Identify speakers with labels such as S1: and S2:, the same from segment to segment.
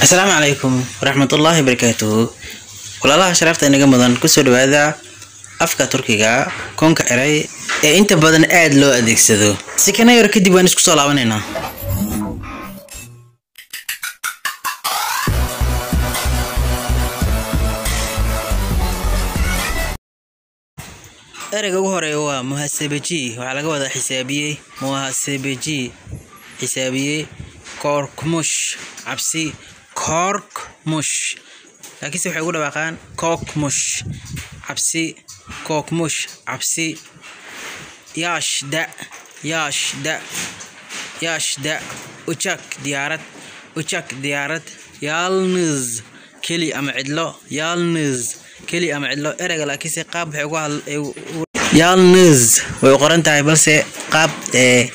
S1: Asalaamu calaykum waraxmatullaahi barakaatuhu. Walaalaha sharafta inaga mudan, kusoo dhawaada afka Turkiga 1000-ka eray ee inta badan aad loo adeegsado. Sikana yar kadib waan isku soo laabanaynaa. Ereyga ugu horeeya waa muhasebeji, waxaa laga wadaa xisaabiyey. Muhasebeji, xisaabiye. Korkmush, cabsi. Korkmush, laakiinse waxay ugu dhawaaqaan kokmush, cabsi. Kokmush, cabsi. Yaash, da. Yaash, da. Yaash, da. Ujak, diyaarad. Ujak, diyaarad. Yalnız, keli ama cidlo. Yalnız, keli ama cidlo. Ereyga laakiinse qaab waxay ugu hadl yalnız way u qoran tahay, balse qaab ee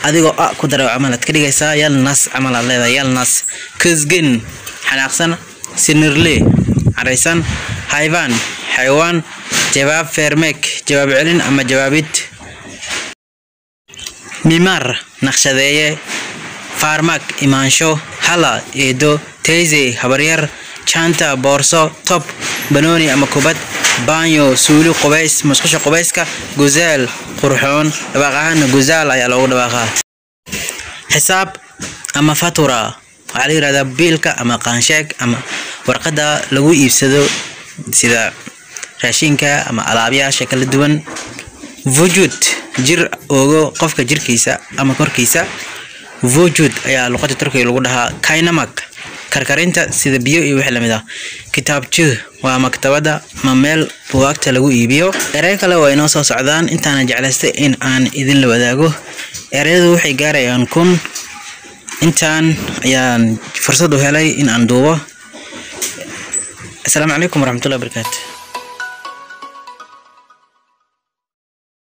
S1: adigoo a ku daray camal aad ka dhigaysaa, yalnas camal aad leedahay, yalnas. Kızgın, xanaaqsan. Sinirli, caraysan. Hayvan, xayawaan. Jawaab vermek, jawaab celin ama jawaabid. Mimar, naqshadeeye. Farmak, imaansho. Hala, eedo. Teyze, habaryar. Janta, boorso. Top, banooni ama kubad. Banyo, suuli qubays, musqusha qubayska. Guzaal, qurxoon. Dhawaaq ahaana guzaal ayaa loogu dhawaaqaa. Xisaab ama fatura waxaa la yihahdaa biilka ama qaansheeg ama warqadda lagu iibsado sida raashinka ama alaabyaasha kala duwan. Vujud, jir, oogo, qofka jirkiisa ama korkiisa vujud ayaa luqada Turkiga lagu dhahaa. Kaynamak, karkarinta sida biyo iyo wixii lamid ah. Kitaabjih waa maktabadda ama meel buugaagta lagu iibiyo. Erey kale waa inoo soo socdaan, intaana jeclaystay in aan idinla wadaago. Ereyadu waxay gaarayaan 1000. Intaan ayaan fursad u helay in aan duubo. Asalaamu calaykum waraxmatullahi wabarakaatu.